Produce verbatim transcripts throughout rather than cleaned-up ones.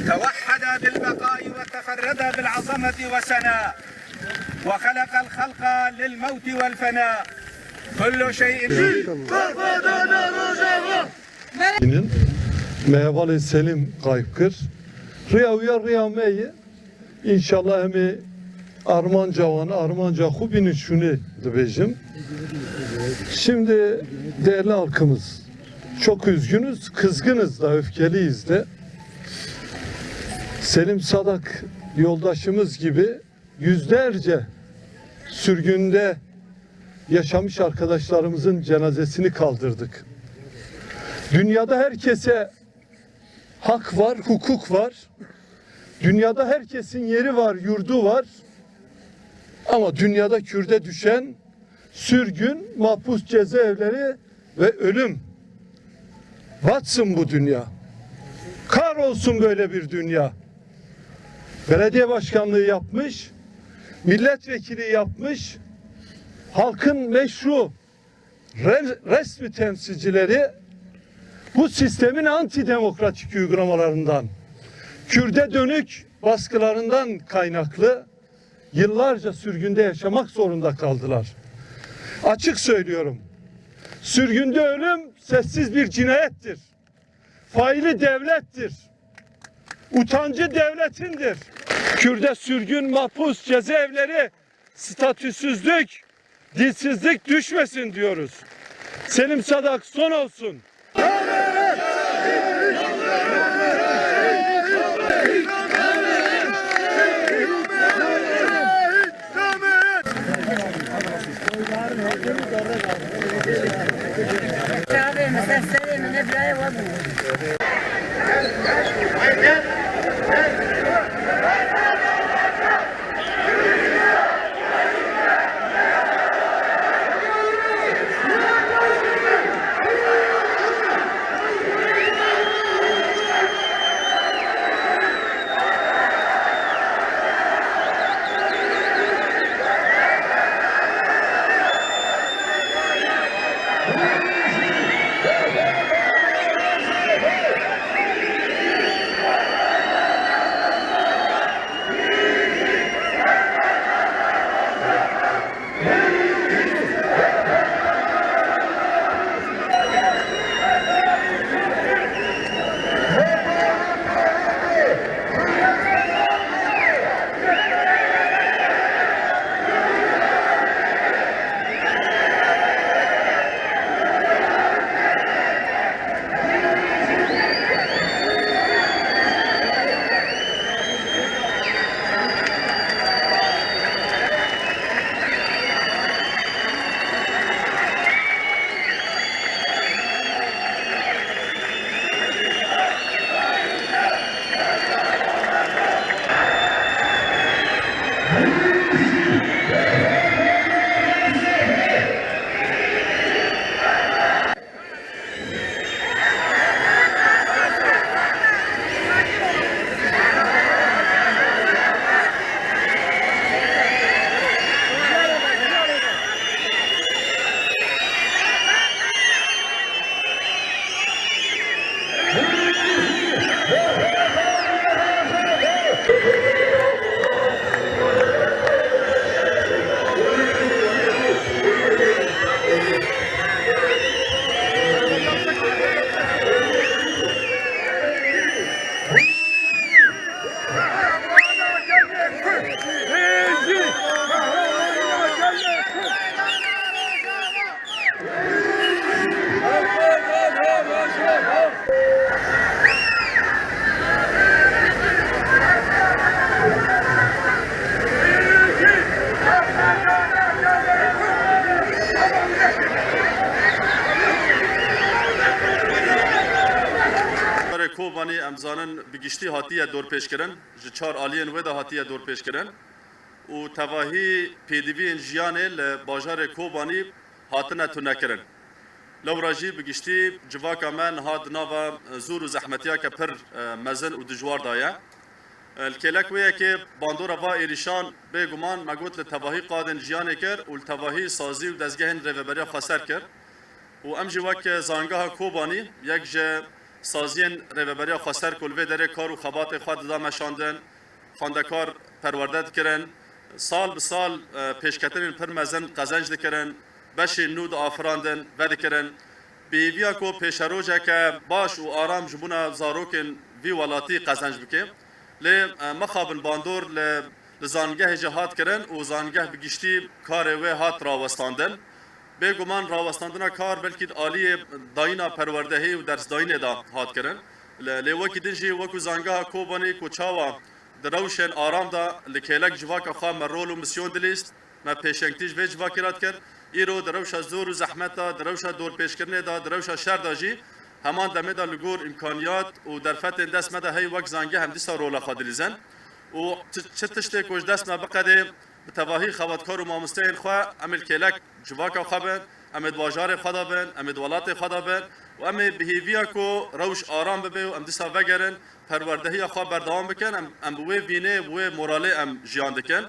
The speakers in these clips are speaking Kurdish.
توحدا بالبقاء وتفردا بالعظمة والسناء، وخلق الخلق للموت والفناء. كل شيء. Nin, me hevalê Selîm qayb kir. Riya wî ya riya me ye. Înşallah em ê armanca wan, armanca xwe bînin şûnê dibêjim. Şimdi değerli halkımız, çok üzgünüz, kızgınız da, öfkeliyiz de. Selim Sadak yoldaşımız gibi yüzlerce sürgünde yaşamış arkadaşlarımızın cenazesini kaldırdık. Dünyada herkese hak var, hukuk var. Dünyada herkesin yeri var, yurdu var. Ama dünyada Kürde düşen sürgün, mahpus, cezaevleri ve ölüm. Batsın bu dünya. Kahrolsun böyle bir dünya. Belediye başkanlığı yapmış, milletvekili yapmış, halkın meşru re-, resmi temsilcileri bu sistemin antidemokratik uygulamalarından, Kürde dönük baskılarından kaynaklı yıllarca sürgünde yaşamak zorunda kaldılar. Açık söylüyorum, sürgünde ölüm sessiz bir cinayettir. Faili devlettir. Utancı devletindir. Kürde sürgün, mahpus, cezaevleri, statüsüzlük, dilsizlik düşmesin diyoruz. Selim Sadak son olsun. Çavê min ser serê min e birayê we bû. Bajarê Kobanî, em zanin, bi giştî hatiye dorpêçkirin, ji çar aliyên wê de hatiye dorpêçkirin û tevahî pêdiviyên jiyanê li bajarê Kobanî hatine tunekirin. Lewra jî bi giştî civaka me niha di nava zûr û zehmetiyeke pir, e, mezin û dijwar de ye. E, li kêlek wê yekê bandora va êrîşan bêguman me got li tevahî qadên jiyanê kir û li tevahî sazî û dezgehên rêveberiya xweser kir. Û em jî wek zangeha Kobanî yek ji saziyên rêveberiya xweser ku li vê derê kar û xebatê xwe dida meşandin, xwendekar perwerde dikirin, sal bi sal, e, pêşketinên pir mezin qezenc dikirin, beşên nû diafirandin, vedikirin. Bi hêviya ku pêşerojeke baş û aram ji bona zarokên vî welatî qezenc bike. Lê, e, mixabin bandor li, li zangehê jî hat kirin û zangeh bi giştî karê wê hat rawestandin. Bêguman rawestandina kar belkî di aliyê dayîna perwerdehî û dersdayînê de hat kirin. Lê, lê wekî din jî wekû zangeha Kobanî ku çawa di rewşên aram de li kêlek civaka xwe me rol û misyon dilîst, me pêşengtî ji vê civakê re dikir. Îro di rewşa zor û zehmet de, di rewşa dorpêçkirinê de, di rewşa şer de jî heman demê de li gor îmkaniyat û derfetên dest me de hey wek zangeh em dîsa rola xwe dilîzin. Û çi, çi tiştê ku ji dest me biqedê, bi tevahî xebatkar û mamosteyên xwe em ê li kêlek civaka xwe bin, em ê di bajarê xwe de bin, em ê di welatê xwe de bin û em ê bi hêviya ku rewş aram bibe û em dîsa vegerin perwerdehiya xwe berdewam bikin. Em, em bi wê vînê, bi wê moralê em jiyan dikin.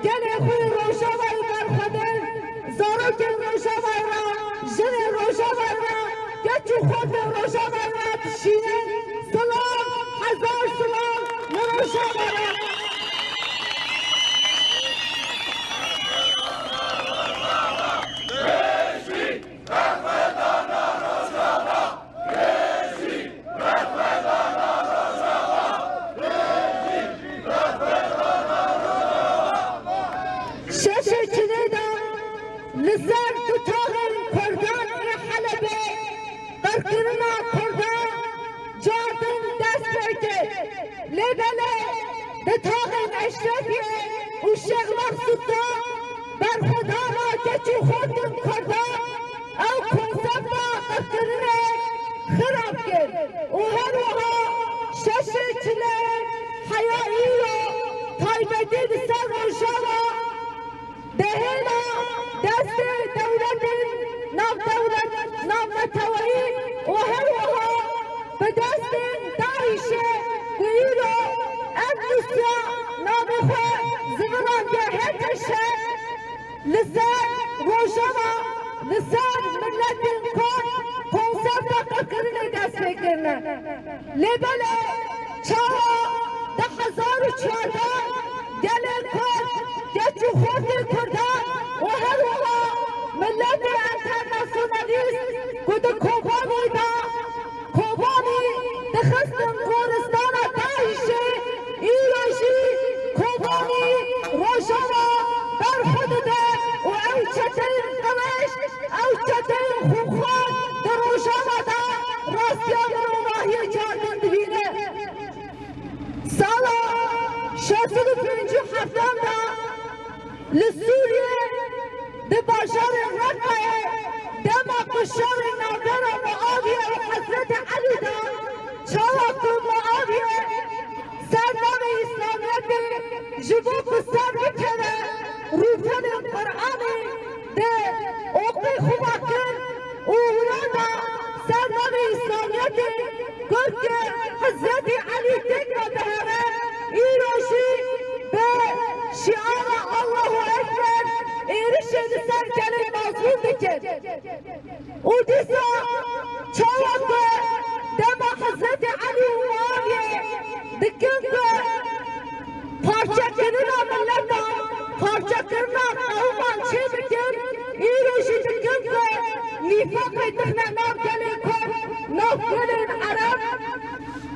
Gelê xwe yê Rojavayê berxwedin, zarokên Rojavayê re, jinên Rojavayê re, keç û xortên Rojavayê re dişînin. Silav, hezar silav li Rojava re. Şeşê Çilê de li ser du taxên Kurdan ê Helebê qirkirina Kurdan cardin dest pê kir. Lê belê di taxên Eşrefiyê û Şêx Mexsûd de berxwedana keç û xortên Kurdan ew konsepta qirkirinê xirab kir û her wiha Şeşê Çilê heya îro taybetî li ser Rojava dihêle destê dewletên navdewlet, navneteweyî û her wiha bi destên DAIŞê ku îro ev Rûsya navê xwe zivirandiye H T Ş, li ser Rojava, li ser miletên Kurd konsepta qirkirinê dest pê kirine. Lê belê çawa du hezar û çardeh gelê Kurd, keç û xortê Kurdan û her wiha miletê enternasyonalîst ku di Kobanî de Kobanî dixistin goristana DAIŞê, îro jî Kobanî Rojava berxwe dide û ew çeteyên qeweş, ew çeteyên xûnxwar di Rojava de rastiya mirovahiyê cardin dibîne. Sala Sed û pêncî û heftan de li Sûriyê di bajarê Reqayê dema ku şerê navbera Muawiye û Hezretî Elî de, çawa ku Muawiye ser navê Îslamiyetê ji bo ku ser bikeve rûpelên Qur'anê di oqê xwe ve kir û wira da ser navê Îslamiyetê got ku Hezretî Elî têk ve dihere, îro jî bi şiara Allahu Ekber êrişê li ser gelê mazlûm dikin. Û dîsa çawa ku dema Hezretî Elî û Muawiye dikin ku parçekirina miletan, parçekirina qewman çê bikin, îro jî dikin ku nîfaqê dixine nav gelê Kurd, nav gelên Ereb,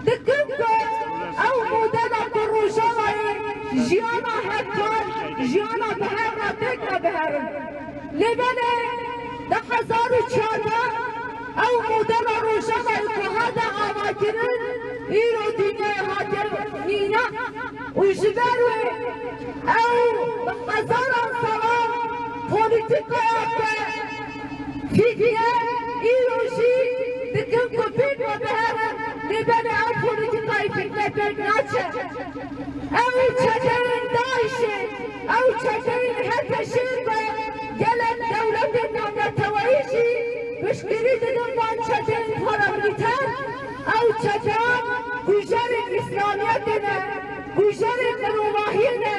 dikin ku ew modela ku Rojavayê jiyana hevpar, jiyana bi hev re têk ve biherin. Lê belê di hezar û çardeh ew modela Rojavayê ku hate avakirin, îro dinyayê hate nîne û ji ber wê ew bi hezaran salan polîtîkaya ku fîtne îro jî dikin ku pêk ve biherin, lê belê ew polîtîkayê fîtne pêk naçe. Ew çeteyên DAIŞê, ew çeteyên HTŞê ku gelek dewletên navneteweyî jî piştgirî didin van çeteyên paramîlîter, ew çeteyan kujerên Îslamiyetê ne, kujerên mirovahiyê ne,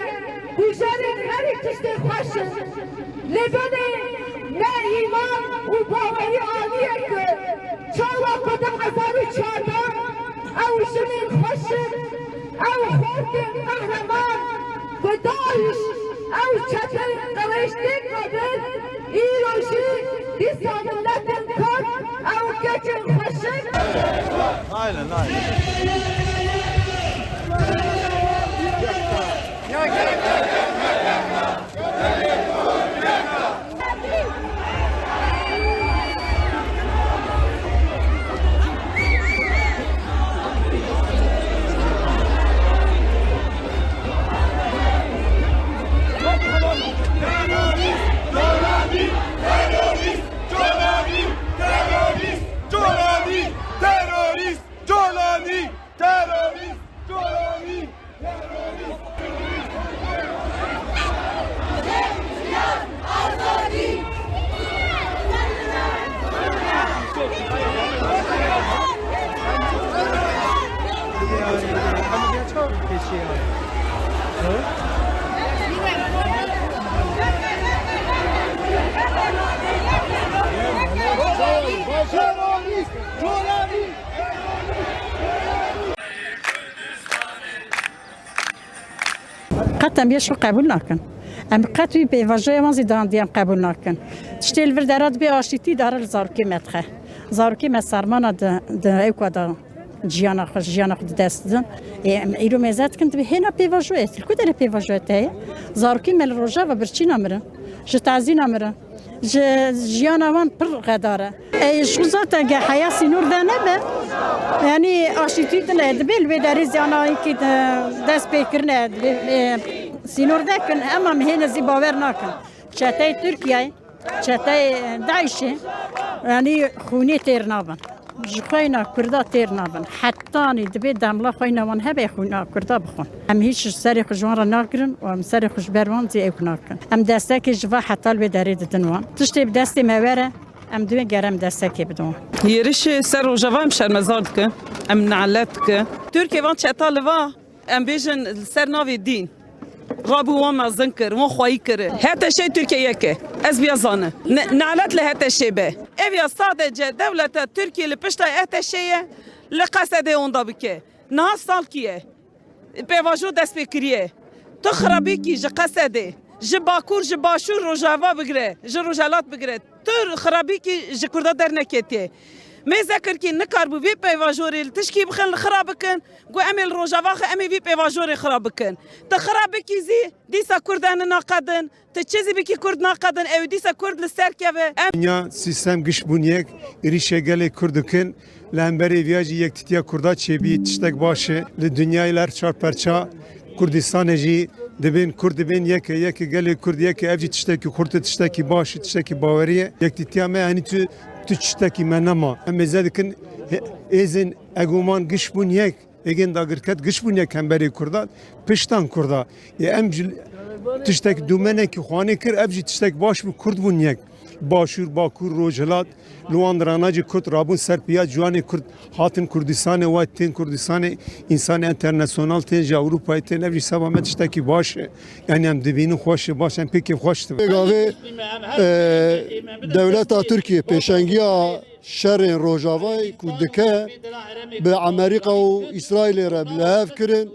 kujerên herî tiştê xweş in. Lê belê me îman û bawerî aniye ku çawa ku du hezar û çardeh ew jinên xweş in, ew xortên qehreman ku DAIŞ ew çeteyên qirêj têk vebin, îro jî dîsa miletên Kurd ew keçên xweşik. Aynen, aynen. Qet em yê şo qebûl nakin. Em qet wî pêvajoya wan zî dahandiyan qebûl nakin. Tiştê li vir dera dibe aştîtî dare li zarokê me dixe. Zarokê me sermana di, di ewka da jiyana xwe, jiyana xwe di dest didin. Ê, em îro mêze dikin, dibe hêna pêvajoyê. Li ku derê pêvajoya te heye? Zarokê me li Rojava birçîna mirin. Ji tazîna mirin. Ji jiyana wan pir xedar e. Ê, ji xwe zaten ge heya sînor de nebe. Yanî aşîtî tune dibe, li wê derê zî ana yekî de dest pê kirine dibe, ê, sînor de kin, ema em hêne zî bawer nakin. Çeteyê Tirkiyeyê, çeteyê DAIŞê, yanî xûnê têr nabin. Ji xweyna Kurda têr nabin. Hetanî dibe demla xweyna wan hebe xwîna Kurda bixwin. Em hîç ji serê xwe ji wan re nagirin û em serê xwe ji ber wan zî ewk nakin. Em destekê ji va heta li wê derê didin wan. Tiştê bi destê me were, em divê gere em destekê bidin wan. Êrişê ser Rojava em şermezar dikin, em nalet dikin. Tirkê van çeta li va, em bêjin li ser navê dîn. Rabû wan mezin kir, wan xweyî kir. HTŞê Tirkiye yek e. Ez biya zanin. Ne, nalet li HTŞê be. Ev ya sadece dewleta Tirkiye li pişta HTŞê ye, li Qesedê onda bike. Niha salkî ye. Pêvajo dest pê kiriye. Tu xirabîkî ji Qesedê, ji Bakur, ji Başûr, Rojava bigire, ji Rojhelat bigire. Tu xirabîkî ji Kurda derneketiye. Mêze Kirkî nikaribû vê pêvajorê li tişkî bixin, li xira bikin. Got, "Em ê li Rojava xwe, em ê vî pêvajorê xira bikin." Tu xira bikî zî, dîsa Kurd eni naqedin. Tu çi zî bikî, Kurd naqedin. Ew dîsa Kurd li ser keve. Em Dinya sîstem giş bûn yek, êrîşê gelê Kurd dikin. Li hemberê viya jî yektîtiya Kurda çêbî, tiştek baş e. Li dinyayê li her çar perça Kurdistanê jî dibên Kurd dibên yek e, yek e gelê Kurd, yek e, ev jî tiştekî xurt e, tiştekî baş e, tiştekî bawerî ye. Yekdîtiya me, henî tu, tu tiştekî me nema. Em mêze dikin, he-, êzên egoman giş bûn yek, êgên dagirket giş bûn yek hemberî Kurda, piştan Kurda. Ê em ji tiştek dûmenekî xwanê kir, ev jî tiştek baş bû, Kurd bûn yek. Başûr, Bakur, Rojhilat, li wan dirana jî Kurd rabûn ser piya, ciwanê Kurd hatin Kurdistanê, wa tên Kurdistanê, însanê enternasyonal tên, ji Ewropayê tên, ev jî seba me tiştekî baş e. Yanî em dibînin xweş e, baş, em pê kêfxweş dibin. Pêgavê, e, dewleta Tirkiye pêşengiya şerên Rojavayê ku dike bi Amerîka û Îsraîlê re bi li hev kirin.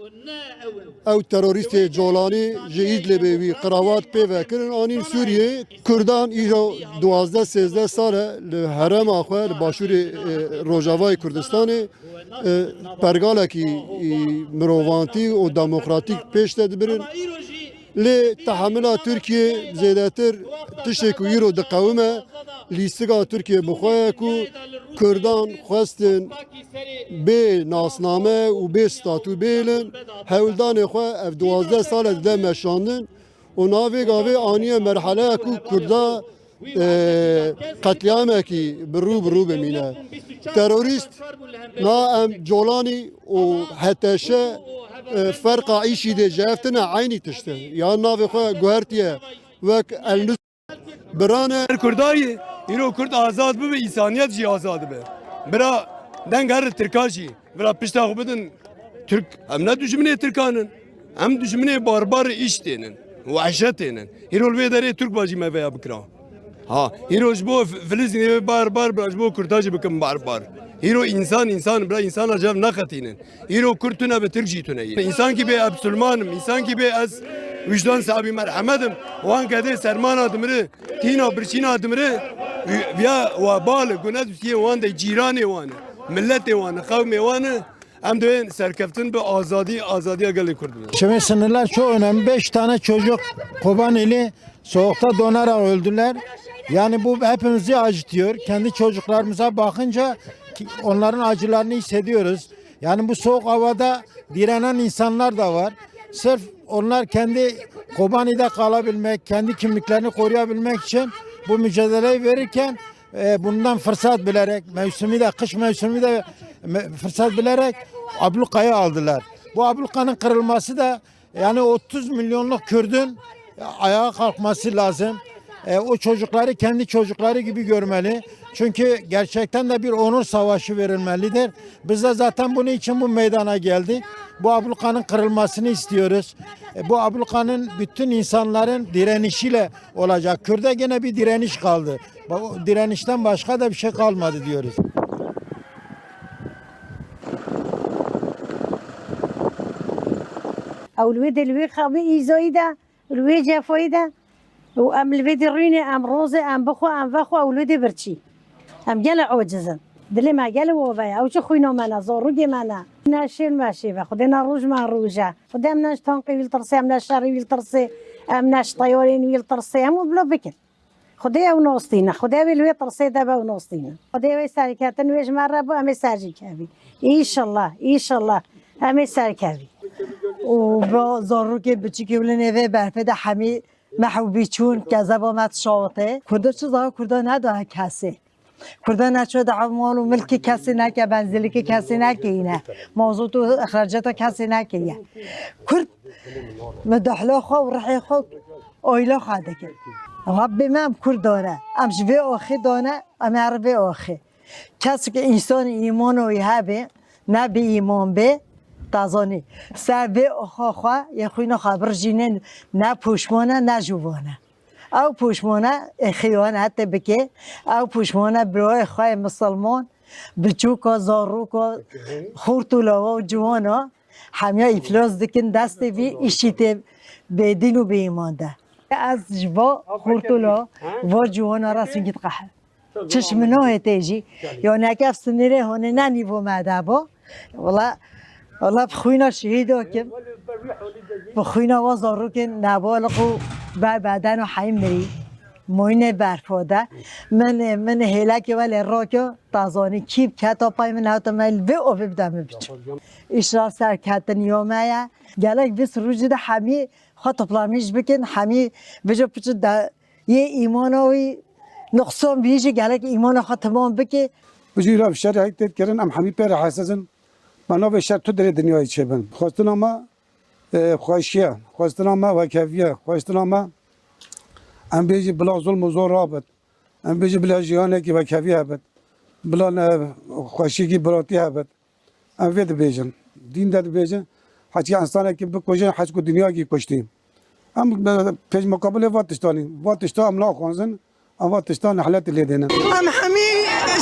Ew terorîstê Colanî ji Îdlibê wî qirawat pê ve kirin, anîn Sûriyê. Kurdan îro duwazdeh sêzdeh sal e li herêma xwe, li başûrê, e, Rojavayê Kurdistanê, e, pergalekî, e, mirovantî û demokratîk pêş de dibirin. Lê tehemila Tirkiyê zêdetir tiştê ku îro diqewime, lîstika Tirkiye bi xwe ye ku Kurdan xwestin bê nasname û bê statû bêlin, hewldanê xwe ev duwazdeh sal e dide meşandin û navê gavê aniye merheleya ku Kurda, e, qetlîamekî bi rû bi rû bimîne. Terorîst na em Colanî û H T Ş, e, ferqa îşî dê ji hev tine eynî tişt e. Ya navê xwe guhertiye wek El Nus-, Birane. Her Kurdayê, îro Kurd azad bibe, însaniyet jî azad be. Bira deng her Tirka jî, bira pişta xwe bidin Tirk. Em ne dijminê Tirkan in. Em dijminê barbar îş tênin. Wehşet tênin. Îro li vê derê Tirk bajî me veya bikira. Ha, îro ji bo F-, Filistînê barbar, bira ji bo Kurda jî bikin barbar. Îro însan, însan, bira însana ji hev neqetînin. Îro Kurd tune bi Tirk jî tune ye. Însan kî bê ez bisilman im, însan kî bê ez wijdan sahibî merhemet im, wan kedê sermana dimire, tîna birçîna dimire, viya webal e, gune dûstiyê wan de cîranê wan e, milletê wan e, qewmê wan e. Em dibên serkeftin bi azadî, azadiya gelê Kurd bibin. Şimdi sınırlar çok önemli. Beş tane çocuk Kobaneli soğukta donarak öldüler. Yani bu hepimizi acıtıyor. Kendi çocuklarımıza bakınca ki-, onların acılarını hissediyoruz. Yani bu soğuk havada direnen insanlar da var. Sırf onlar kendi Kobani'de kalabilmek, kendi kimliklerini koruyabilmek için bu mücadeleyi verirken, e, bundan fırsat bilerek, mevsimi de, kış mevsimi de me-, fırsat bilerek ablukayı aldılar. Bu ablukanın kırılması da, yani otuz milyonluk Kürdün ayağa kalkması lazım. E, o çocukları kendi çocukları gibi görmeli. Çünkü gerçekten de bir onur savaşı verilmelidir. Biz de zaten bunun için bu meydana geldik. Bu ablukanın kırılmasını istiyoruz. E, bu ablukanın bütün insanların direnişiyle olacak. Kürde gene bir direniş kaldı. Ba-, o direnişten başka da bir şey kalmadı diyoruz. Ew li wê dê li wê xemê îzoyî de, li wê cefayî de û em li vê dê rûnê, em rozê, em bixwe, em vexwe û li wê dê birçî. Em gelek ociz in. Dilê me gelek wove ye. Ew çi xwîna me ne, zarokê me ne. Ne şêv me şêv e. Xwedê ne roj me roj e. Xwedê em ne ji tankê wî li tirsê, em ne şerê wî li tirsê, em ne ji teyarên wî li tirsê. Hemû bila bikin. Xwedê ew nastîne. Xwedê wê li wê tirsê de be û nastîne. Xwedê wê serketin wê ji me re bo, em ê ser jî kevî. Înşallah, înşallah. Em ê ser kevî. Û bo zarokê biçûkê wî li nêvê berfê de hemî meh û bîçûn kezeba me dişawite. Kurda çi zava Kurda nedaye kesê. Kurda neço de mal û milkê kesê neke, benzîlikê kesê nekeyîne. Mazot û ixracata kesê nekeye. Kurd midahla xwe û rihê xwe oyla xwe dike. Rabbê me em Kurd dane. Em ji vê axê dane, em ê herin vê axê. Kes ki însan îmano wî hebe, ne bi îman be, te zanî. Ser vê axa xwe, yê xwîna xwe birjîne, ne poşman e, ne ciwan e. Ew poşman e, ê xiyanetê bike, ew poşman e, birayê xwe yê misilman, biçûka, zaroka, xort û lawa û ciwana, hemiya îflas dikin destê vî îşî tê bêdîn û bêîman de. Ez ji va xortola, va ciwana re singî diqehim. Çişminohê tê jî. Yanî heke ev sinirê hone ne nîvo me de bo. Wala, wala bi xwîna şehîda kim. Bi xwîna wa zarokên nebaliq û ber beden û heyî mirî. Moyne berfo de. Min, min hêlekê welê rokyo, ta zanî kî keta pay min hewta me li vê ovê bide min biçim. Îşra serketin yo me ye. Gelek vîst rojî de hemî xwe toplamîş bikin, hemî bijo piçi de yê îmana wî nuqsan bî jî gelek îmana xwe temam bike. Bijî ra şer heyt têt kirin, em hemî pê re hesizin. Me navê şer tu dirê dinyayê çêbin. Xwestina me, e, xweşiye, xwestina me wekeviye, xwestina me em bêjî bila zulm û zor rabit. Em bêjî bila jiyanekî wekevî hebit. Bila ne xweşîkî biratî hebit. Em vê dibêjin. Dîn de dibêjin, heçî însanekî bikujin, heçku dinyakî kuştî. Em pêşmuqabilê va tiştanî, va tişta em naxwazin, em va tişta nehletî lê dênin. Em hemî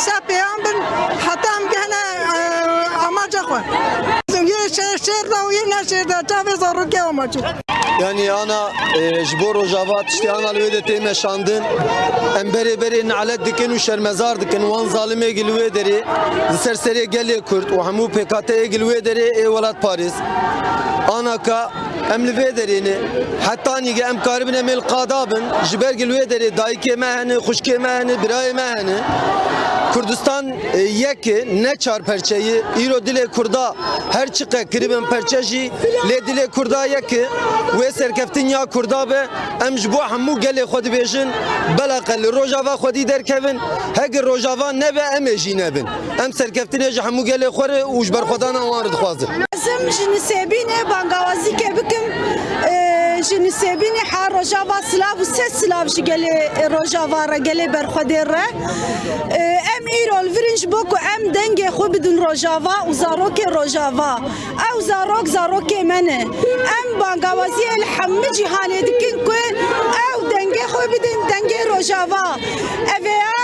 şer pêyan bin, heta em gehne, e, amaca xwe. Yê şer, şer de û yê ne şer de, çavê zarokê amaçê. Yanî ana, e, ji bo Rojava tiştê ana li wê de tê meşandin. Em berê berê nelet dikin û şermezar dikin wan zalimê gi li wê derê, li ser serê gelê Kurd û hemû P K T'yê gi li wê derê ê welatparêz. Ana ka em li vê derê ne. Hetanî ge em karibin em ê li qada bin, ji ber gi li wê derê dayikê me hene, xwişkê me hene, birayê me hene. Kurdistan, e, yek e, ne çar perçe ye. Îro dilê Kurda her çiqe kiribin perçe jî, lê dilê Kurda yek e. Wê serkeftin ya Kurda be. Em ji bo hemû gelê xwe dibêjin, belaqa li Rojava xwedî derkevin. Heger Rojava nebe, em ê jî nebin. Em serkeftinê ji hemû gelê xwe re û ji berxwedana wan re dixwazin. Ez ji Nisêbînê bangawazîkê bikim. Ee, ji Nisêbînê her Rojava silav û sed silav ji gelê Rojava re, gelê berxwedê re. Ee, em îro li vir in ji bo ku em dengê xwe bidin Rojava û zarokê Rojava. Ew zarok, zarokê me ne. Em bangawaziyê li hemî cîhanê dikin ku ew dengê xwe bidin dengê Rojava. Ev ê ya,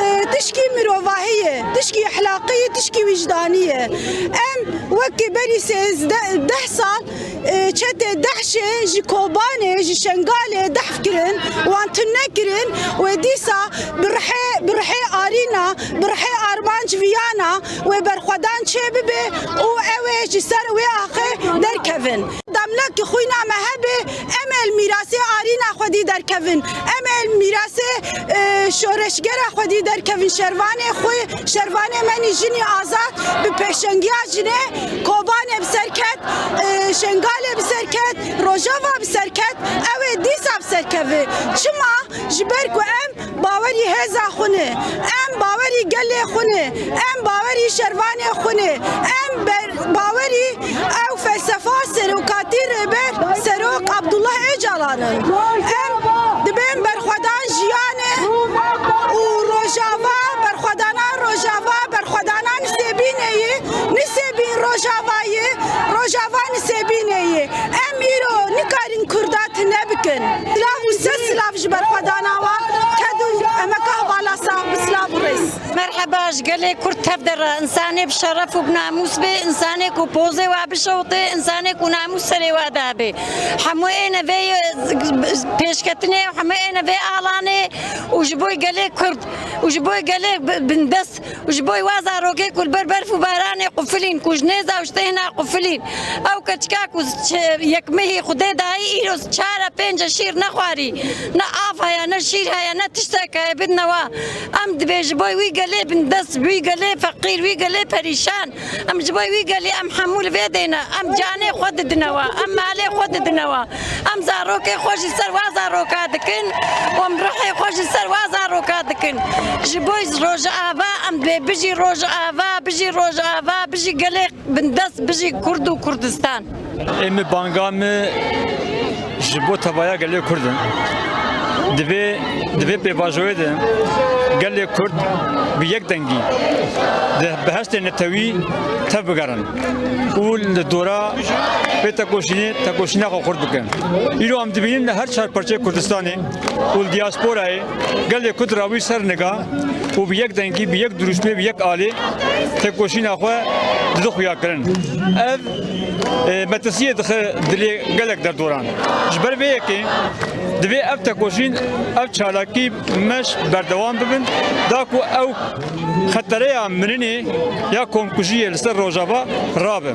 e, tişkî mirovahî ye, tişkî exlaqî ye, tişkî wijdanî ye. Em wekî berî sêzdeh, deh sal, e, çetê DAIŞê ji Kobanê, ji Şengalê dehf kirin, wan tune kirin, wê dîsa bi rihê, bi rihê arîna, bi rihê armanc viyana, wê berxwedan çêbibe û ew ê ji ser wê axê derkevin. Demlek xwîna me hebe, em ê li mîrasê arîna xwedî derkevin. Em ê li mîrasê, e, şoreşgera xwedî derkevin. Şervanê xwe, şervanê me nî jinî azad bi pêşengiya jinê Kobanê bi ser ket, e, Şengalê bi ser ket, Rojava bi ser ket, ew ê dîsa bi ser keve. Çima? Ji ber ku em bawerî hêza xwe ne, em bawerî gelê xwe ne, em bawerî şervanê xwe ne, em ber-, bawerî ew felsefa serokatî Rêber Serok Abdullah Ocalan in. Em dibên berxwedan jiyanê û Rojava, berxwedana Rojava, berxwedana Nisêbînê ye, Nisêbîn Rojava ye, Rojava Nisêbînê ye. Em îro nikarin Kurda tune bikin. Silav û sed silav ji berxwedana wan. Ked û emeka hevala sax bi silav û rêz. Merheba, ji gelê Kurd tev de re. Însanê bi şeref û bi namûs bê, însanê ku pozê wa bişewtê, însanê ku namûs serê wa de be. Hemû êne vê pêşketinê, hemû êne vê alanê û ji bo gelê Kurd û ji bo gelê bi-, bindest. Û ji bo wa zarokê ku li ber berf û baranê qufilîn, ku ji nêza û ji têhna qufilîn. Ew keçika ku ç-, yekmehî Xwedê dayî, îro çar e pênc e şîr nexwarî. Ne av heye, ne şîr heye, ne tiştek heye bidine wa. Em dibê ji bo wî gelê bindest, wî gelê feqîr, wî gelê perîşan. Em ji bo wî gelê em hemû li vê dêne. Em canê xwe didine wa, em malê xwe didine wa. Em zarokê xwe jî ser wa zaroka dikin û em ruhê xwe jî ser wa zaroka dikin. Ji bo Rojava em dibê bijî Rojava, bijî Rojava, bijî gelê bindest, bijî Kurd û Kurdistan. Ê min banga min ji bo tevaya gelê Kurd in. Divê, divê pêvajoyê de gelê Kurd bi yek dengî di behiştê netewî tev bigerin û li dora vê tekoşînê, tekoşîna xwe xurt bikin. Îro em dibînin li her çar parçeyê Kurdistanê û li diasporayê gelê Kurd rawî ser niga û bi yek dengî, bi yek dirûşmê, bi yek alê tekoşîna xwe dide xuyakirin. Ev, e, metirsiyê dixe dilê gelek derdoran. Ji ber vê yekê divê ev tekoşîn, ev çalakî meş berdewam bibin, da ku ew xetereya mirinê ya komkujiyê li ser Rojava rabe.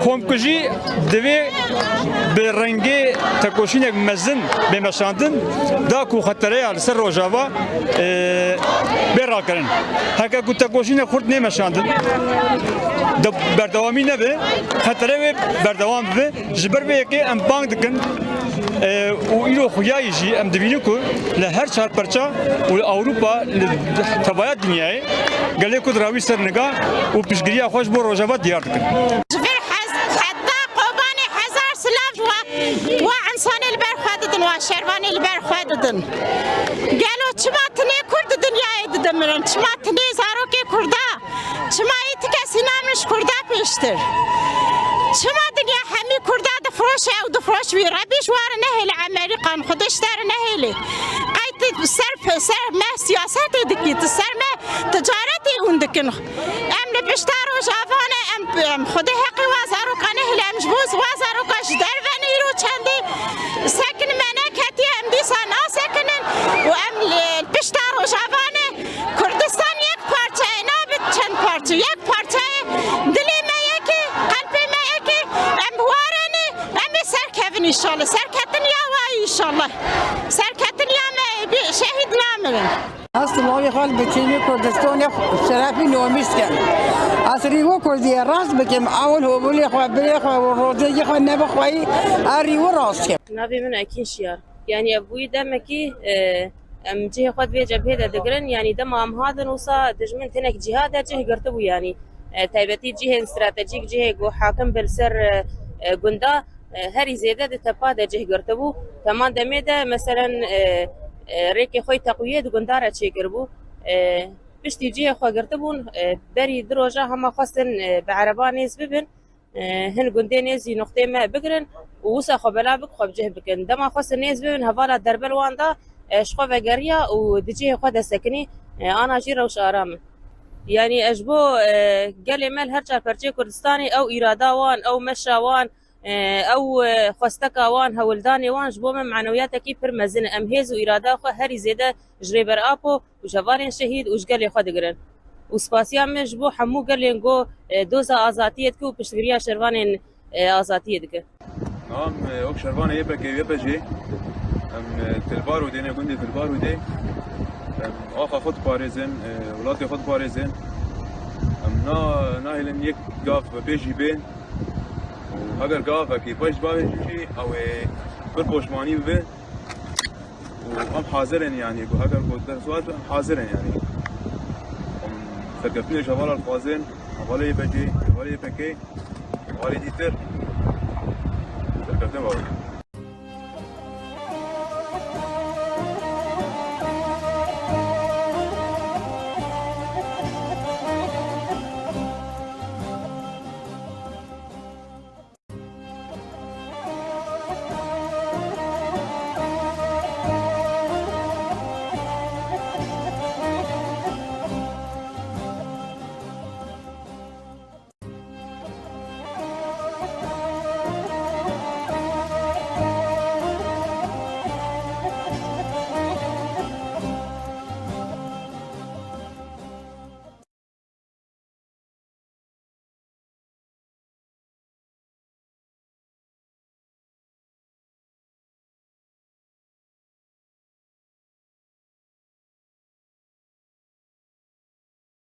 Komkujî divê bi rengê Tekoşînek mezin bê meşandin, da ku xetereya li ser Rojava, e, bê rakirin. Heke ku tekoşînek xurt nê meşandin, de berdewamî nebe, xetere wê berdewam bibe. Ji ber vê yekê em bang dikin, e, û îro xuyayî jî em dibînin ku li her çar perça û li Ewropa, li tevaya dinyayê gelê Kurd rawî ser niga û piştgiriya xwe ji bo Rojava diyar dikin. Ji vir hez-, heta Kobanê hezar silav ji we, wa însanê li ber xwe didin, wa şervanê li ber xwe didin. Gelo çima tinê Kurd di dinyayê didimirin? Çima tinê zarokê Kurda? Çima yê ti kesî namrin ji Kurda pêştir? Çima dinya hemî Kurda difiroşe ew difiroş wî? Rebî ji wa re nehêle, Emerîkan, Xwedê ji te re nehêle. Qey tu ser, ser me siyasetê dikî, tu ser me ticaretê hûn dikin. Em li pişta Rojava ne, em, em Xwedê heqê wa zaroka nehêle, em ji bo wa zaroka ji derve ne îro çendê sekinime neketiye, em dîsa nasekinin û em li pişta Rojava ne. Kurdistan yek parçe ye, nabe çend parçe, yek parçe ye. Dilê me yek e, qelbê me yek e. Em bi wa re ne, em ê serkevin înşallah. Serketin ya wa înşallah. Serketin ya me, bi şehîd namirin. Ez silavê xwe li biçînî Kurdistanê şerefî nomîs dikim. Ez rî we Kurdiyê rast bikim, ewil hûbûlê xwe, birê xwe û rojê xwe nebixweyî, ez rî we rast dikim. Navê min Ekîn Şiyar. Yanî ev bûyî demekî, e, em cihê xwe di vê cebhê de digirin. Yanî dema em hatin wisa dijmin hinek cîha de cih girtibû yanî. E, taybetî cihên stratejîk, cihê ku hakim bi li ser, e, e, gunda, e, herî zêde di tepa de cih girtibû. Heman demê de meselen, e, e, rêkê xwe yê teqwiyê di gunda re çêkiribû. E, piştî cihê xwe girtibûn, e, berî du roja hema xwestin, e, bi ereba nêz bibin. E, hin gundê nêzî noqtê me bigirin û wisa xwe bela bik xwe bi cih bikin. Dema xwestin nêz bibin, hevala derbel wan da, e, ji xwe vegeriya û di cihê xwe de sekinî, e, ana jî rewş aram in. Yanî ez ji bo, e, gelê me li her çar perçeyê Kurdistanê ew îrada wan, ew meşa wan, e, ew, e, xwesteka wan, hewldanê wan ji bo me manewiyatekî pir mezin e. Em hêz û îrada xwe herî zêde ji Rêber Apo û ji hevalên şehîd û ji gelê xwe digirin. Û spasiya me ji bo hemû gelên ku, e, doza azatiyê dike û piştgiriya şervanên, e, azatiyê dike. Niha em, e, wek şervanê Y P G, Y P G, em, e, Tilbarûdê ne, gundê Tilbarûdê, em, axa xwe diparêzin, e, welatê xwe diparêzin. Em na-, nahêlin yek gav bi pêş jî bên. Û heger gavekî xweş bavêjin jî, ew ê pir poşmanî bibe. Û em hazir in, yanî, ku heger ku dest wazin, em hazir in, yanî. Em serkeftinê ji hevala dixwazin, hevalê Y P G, hevalê Y P K, hevalê dîtir. Serkeftin bavêjin.